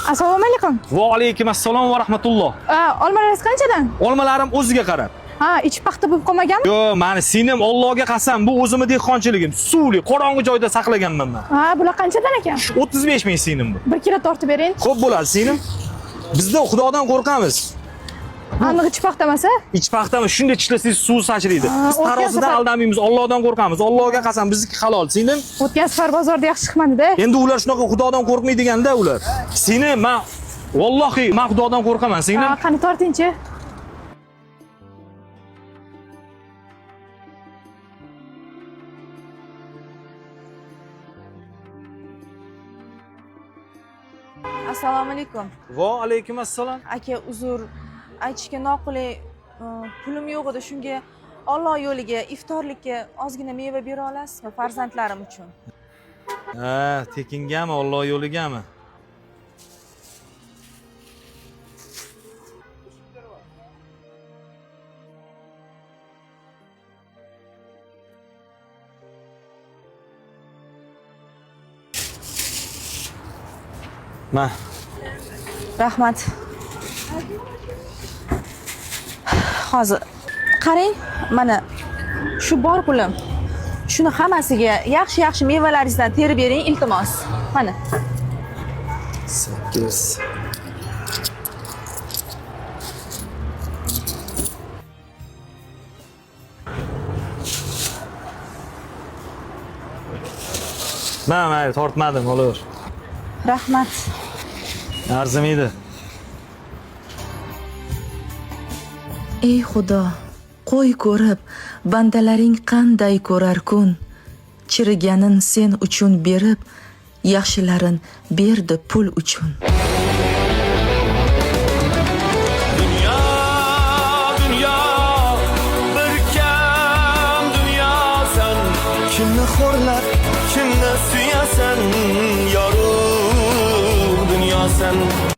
Assalomu alaykum. Va alaykum assalom va rahmatulloh. Olmalaringiz qanchadan? Olmalarim o'ziga qarab. Ha, ichi paxta bo'lib qolmaganmi? Yo, mani singlim, Allohga qasam, bu o'zimni dehqonchiligim. Suvli, qorong'i joyda saqlaganman men. Ha, bular qanchadan ekan? 35 ming singlim bu. 1 kilo tortib bering. Xo'p bo'ladi singlim. Bizda Xudodan qo'rqamiz. Aniq ichi paxta emas, a? Ich paxtami shunday tishlasangiz suv sachraydi. Biz o'tgan tarozida safar- aldamaymiz, Allohdan qo'rqamiz. Allohga qasam, bizniki halol singlim. O'tgan safar bozorda yaxshi chiqmadi-da. Endi ular shunaqa Xudodan qo'rqmaydiganda ular. Seni men vallohi men Xudodan qo'rqaman singlim. Ha, qani tortingchi. Assalomu alaykum. Va alaykum assalom. Aka, uzr, aytishga noqulay, pulim yo'q edi, shunga Alloh yo'liga iftorlikka ozgina meva bera olasizmi farzandlarim uchun? Ha, tekingami, Alloh yo'ligami? Ma, Rahmat. Hozir qarang, mana shu bor pulim. Shuni hammasiga yaxshi-yaxshi mevalaringizdan terib bering, iltimos. Mana. 8. Ma, mayli, tortmadim, olaver. Rahmat. Arzimaydi. Ey Xudo, qo'y ko'rib, bandalaring qanday ko'rar kun. Chiriganin sen uchun berib, yaxshilarin berdi pul uchun. Dünya, dünya, bir kam dunyosan. Kimni xo'rlab, kimni suyasan, yorug' dunyosan.